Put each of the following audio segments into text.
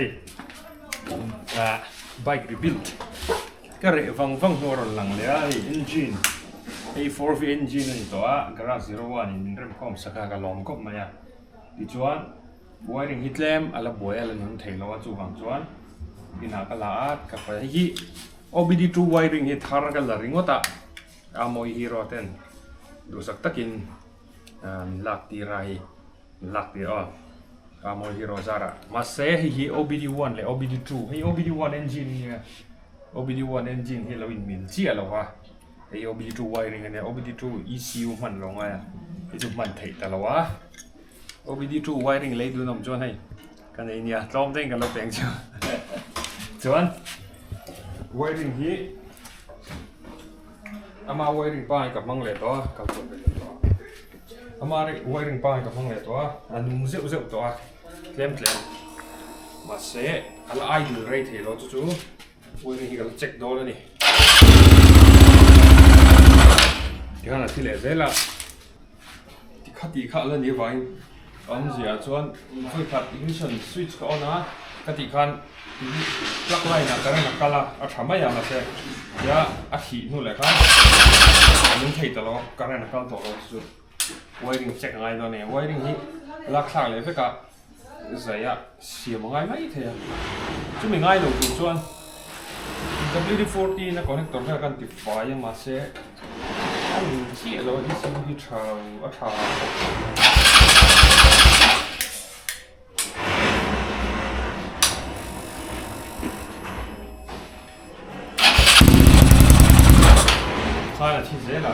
hei ah bike rebuild ka reh vang vang hnu a rawn lang leh a hei engine hei 4V engine a ni tawh a garage 01 in min remkhawm sak a ka lawm khawp mai a tichuan wiring hi tlem a la buai a la nung thei lo a chuvang chuan inah ka la a ka hei hi OBD 2 wiring hi thar ka la ringawt a a mawi hero ten duhsak takin min lak tir a hei min lak tir aw a mawi hero zarah mahse hei hi OBD 1 leh OBD 2 hei OBD 1 engine nia OBD 1 engine hi lo in mil chiah lo a hei OBD 2 wiring ania OBD 2 ECU hman lo ngai a hei chu hman theih ta lo a OBD 2 wiring lei dun awm chuan hei ka nei nia tlawm te in kan lo peng chu chuan wiring hi ama wiring pangai ka hmang leh tawh a kal chawp leh tawh a ama wiring pangai ka hmang leh tawh a a nung zeuh zeuh tawh a tlem tlem mahse a la idle rei thei lo chu chu wiring hi ka la check dawn a ni tikhan a thi leh zel a. Tikha tih kha a la ni avangin ka awmzia ah chuan vawi khat ignition switch ka on a ka tih khan plug line ah current a kal a a tha mai a mahse tia a thih hnu leh khan a nung thei ta lo a current a kal tawh lo chu wiring check a ngai dawn a ni wiring hi lak thlak leh vek a zai a siam a ngai mai thei a chumi ngai lo tur chuan WD-40 na connector vel khan ti fai a mahse a in chiah lo a ECU hi tha lo a tha Khan a thi zel a.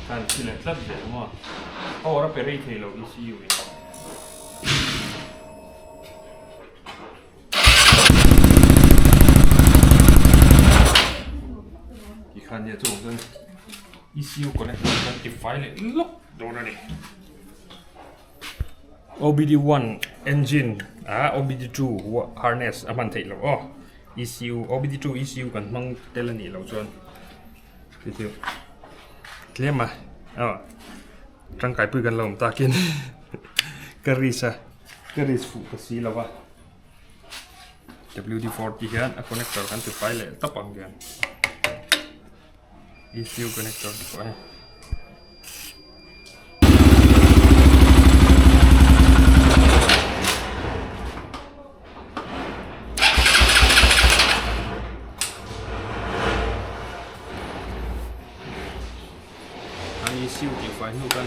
Khan a thi leh tlat zel maw. Power a pe rei thei lo ECU in. Tikhan nia chu awm chuan ECU connector kan ti fai leh lawk dawn a ni. OBD1 engine ah OBD2 harness a hman theih loh aw ECU OBD2 ECU kan hmang tel a nih loh chuan ti chu tlem a aw tangkai pui kan lo awm takin ka risk a ka risk fuh ta si lo va WD-40 hian a connector kan ti fai leh tawp ang hian. ECU connector te pawh a ni. An ECU tih fai hnu kan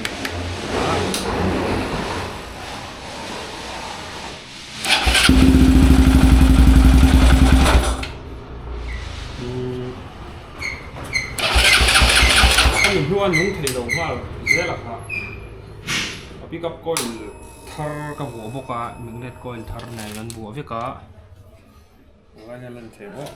Hemi hnuan nung thei lo nghal zel a kha a pick up coil thar ka vuah bawk a magnet coil thar nen an vuah vek a tunlai hian a lan thei bawk.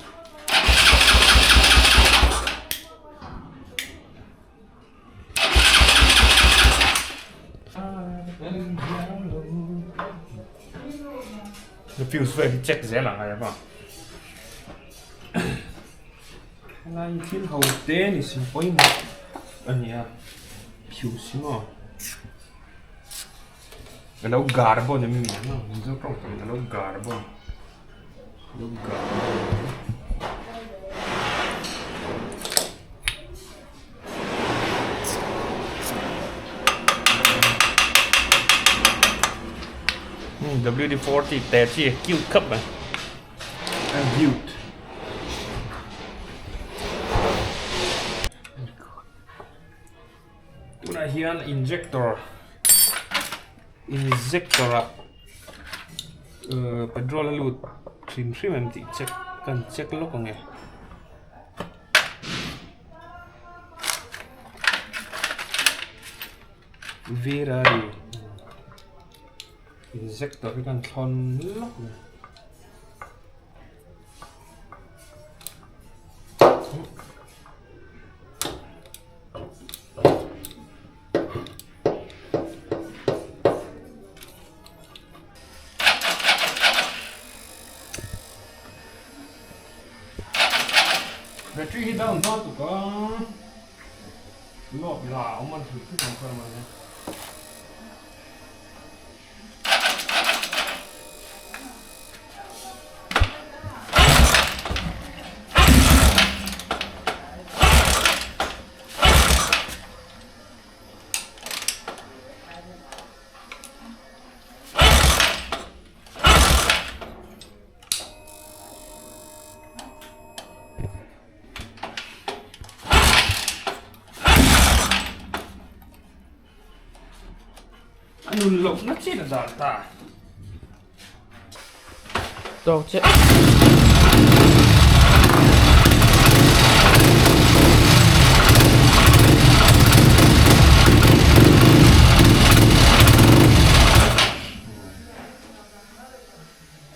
Fuse vel hi check zel ang a ema helai thil ho te ni si pawimawh a ni a fuse hi maw a lo gar bawn em ni ang mizo tawng takin a lo gar bawn a lo gar bawn. WD-40 te chi a cute khawp mai a cute tunah hian injector injector ah petrol a lut hrim hrim em tih check kan check lawk ang e. Virari injector hi kan thlawn lawk mai. Battery hi down hma tuk a, load la a awm a thil thut ang kha mai. A nun loh na chin a dan ta. Tawk che.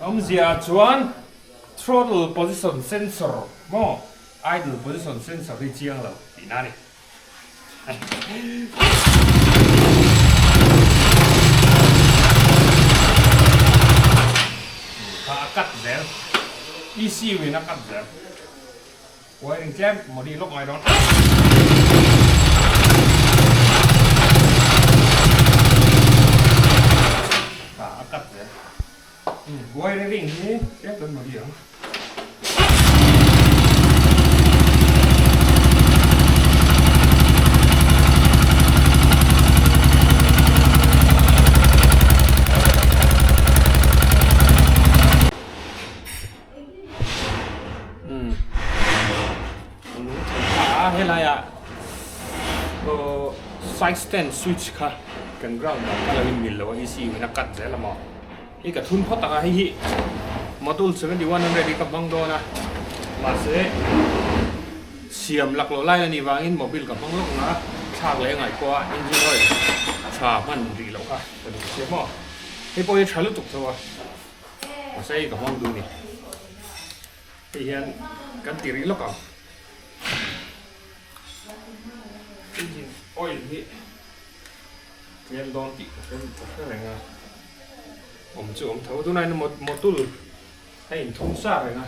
Awmzia chuan throttle position sensor maw idle position sensor hi chiang lo tihna a ni. Kha a cut zel ECU in a cut zel wiring tlem mawni lawk ngai dawn. Kha a cut zel wiring hi tlem kan mawni ang. Helaiah side stand switch kha kan ground ah kha lo inmil lo a ECU in a cut zel a maw. Hei ka thun phawt ang a, hei hi Motul 7100 hi ka hmang dawn a, mahse siam lak loh lai a nih vangin mobile ka hmang lawk ang a, thlak leh a ngaih pawh a engine oil tha hman rih loh kha ka duh sia maw, hei pawh hi tha lutuk tho a, mahse hei ka hmang duh a ni, hei hian kan ti rih lawk ang engine oil hi. Tlem dawn tih ka hre ka hre reng a, awm chu awm tho tunah hian motul a inthum sa reng a.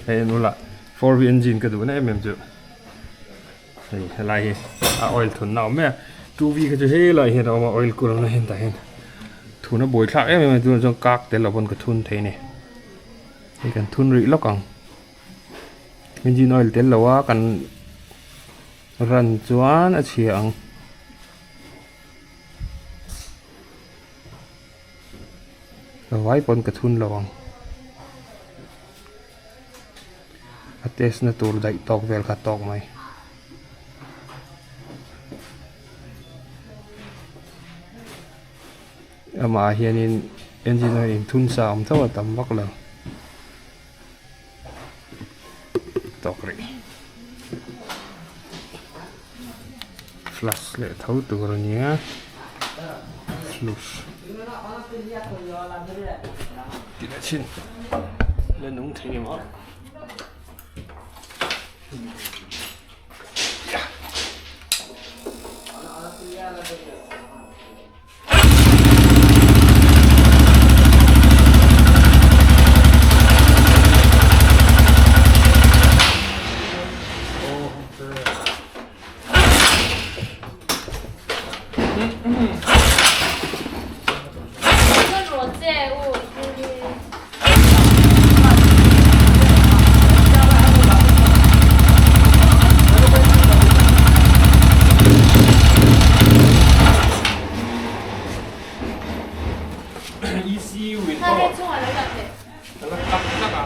Hei an ula 4V engine ka duhna em em chu hei helai hi a oil thunna a awm mai a, 2V kha chu helai hian a awm a oil cooler na hian tah hian thun a buai thlak em em a tunah chuan kak tel lo pawn ka thun thei a ni, hei kan thun rih lawk ang. Engine oil tel lo a kan run chuan a chhia ang. Ka vai pawn ka thun lo ang. A test na tur daih tawk vel kha tawk mai. Amah ah hianin engine oil inthun sa awm tho a tam vak lo. Tawk rih flash leh tho tur a nia flush tih leh chhin la nung thei ni maw. ECU in pawh a la tak tak a.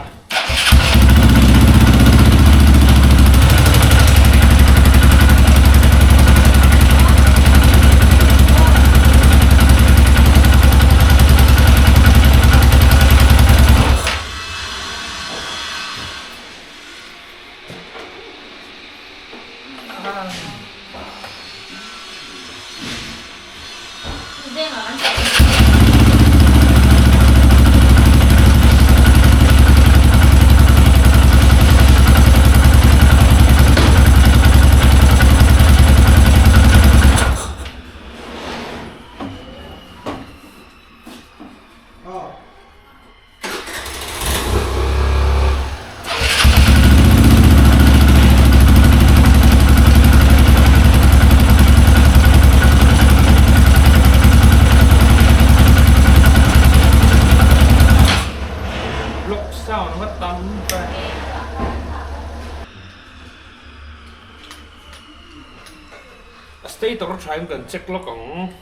Stator a tha in kan check lawk ang.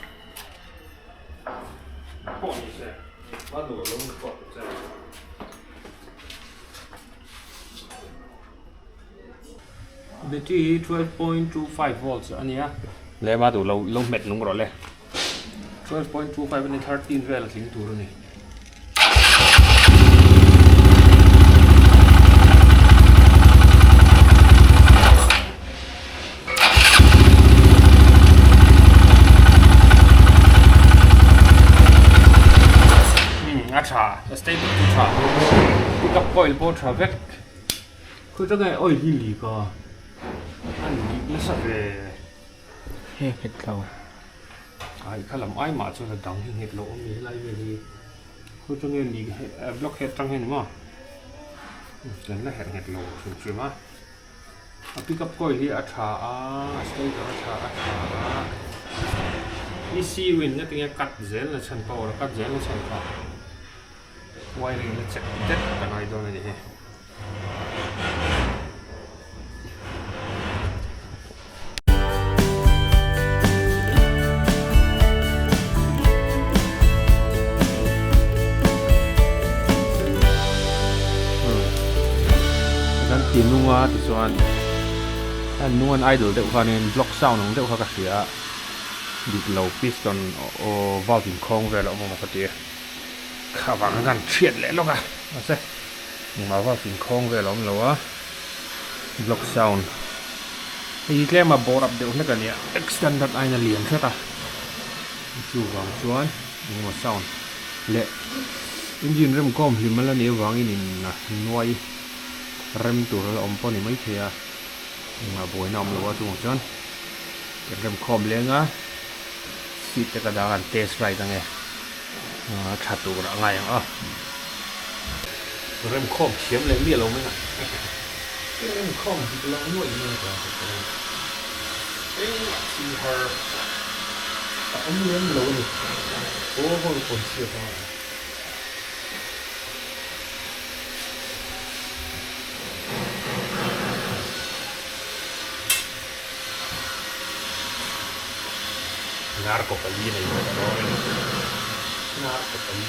Pawh ni se, a duh lo record ta che. Battery hi 12.25 volts a nia. Lema duh lo lo hmet nung rawh le. 12.25 a ni 13 vel a tling tur a ni. A tha a stator chu tha pickup coil pawh tha vek khawi atanga oil hi leak a a leak nasa ve he nghet lo ai kha lam ai mah chuan a dang hi nghet lo awm ni helai vel hi khawi atanga leak block head atang hian ni maw kan la herh nghet lo hrim hrim a. A pickup coil hi a tha a, a stator a tha a tha a, ECU in ngatinge cut zel na chhan power a cut zel na chhan kha wiring la check det ka ngai dawn a ni hi. Kan ti nung a tichuan a nung an idle deuh khanin block sound ang deuh kha ka hria a dik lo piston aw valve inkhawng vel a awm emaw ka ti a kha vang khan kan thiat leh lawk a mahse engmah valve inkhawng vel a awm lo a block sound hei hi tlem a bore up deuh hlek a nia extended aiin a lian hret a chuvang chuan engemaw sound leh engine rem kawm hlim ala nih avangin in nuai rem tur ala awm pawh a ni maithei a engmah buaina awm lo a chungah chuan kan rem khawm leng a seat te ka dah a kan test ride ange a tha tur a ngai ang a rem khawm thiam leh miah lo mai a rem khawm dik lo nuaih mai a engmah thil har a awm lem lo a ni aw hawi pawn chhiat a. Hnar kaw pali nei ve dawn a ni hnar kaw pali.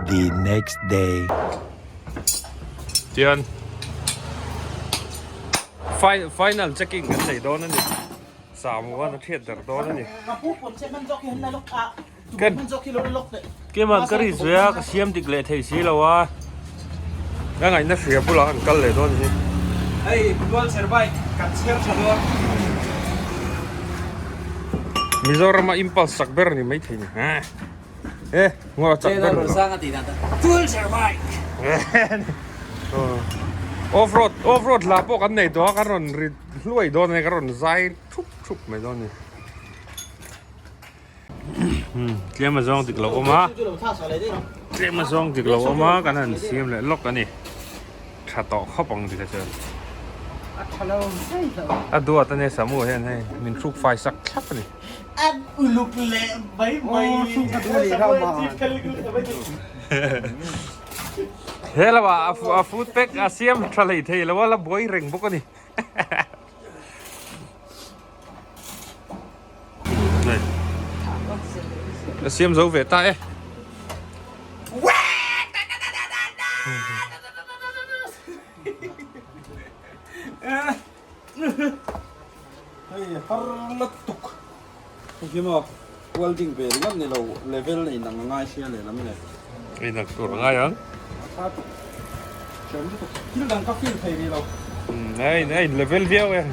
The next day. Tian final checking kan nei dawn a ni. Samuan a thiat der dawn a ni. Keimah ka ri zui a, ka siam dik leh thei si lo a. Ka ngaihna hria bulah kan kal leh dawn hi. Hei dual chair bike kan chhiar tha dawn. Mizorama impulse chak ber a ni maithei ni. E ngawr a chak ber ni lo. Dual chair bike. Off road off road hla pawh kan nei tawh a, kan rawn ri hluai dawn a ni, kan rawn zai thup thup mai dawn a ni. Tlem a zawng dik lo awm a tlem a zawng dik lo awm a kan han siam leh lawk a ni tha tawh khawp ang tikha chuan a duat a nia samu hian hei min hruk fai sak thlap a ni He lamah a food pack a siam tha hlei thei lo a la buai reng bawk a ni. A siam zo ve ta e. Hei har la tuk. Hei maw welding ve ringawt ni lo level nei nang a ngai sia lehlam le. Ei nang tur a ngai ang. A tha tuk. Hriam lutuk. Thil dang ka feel thei rih lo. Ei ei level viau e.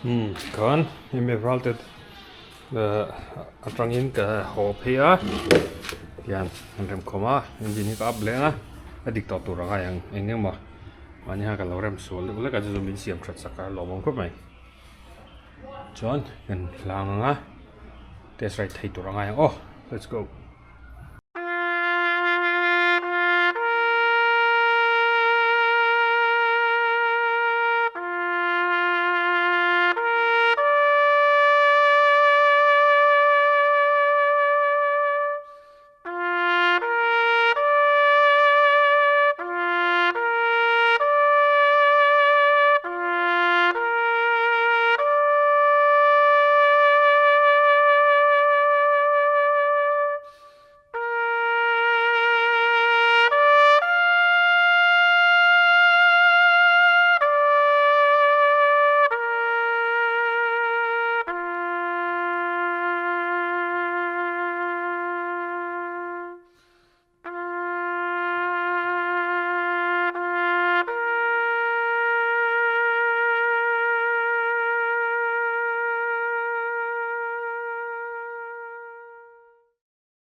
Umm khan hemi ral te atangin ka haw phei a tian an remkhawm a engine hi ka up leng a a dik tawh tur a ngai ang eng emaw mahni khan ka lo rem sual deuh hlek a chu chu min siam that sak a lawmawm khawp mai. Chuan kan hlang ang a test ride thei tur a ngai ang aw let's go.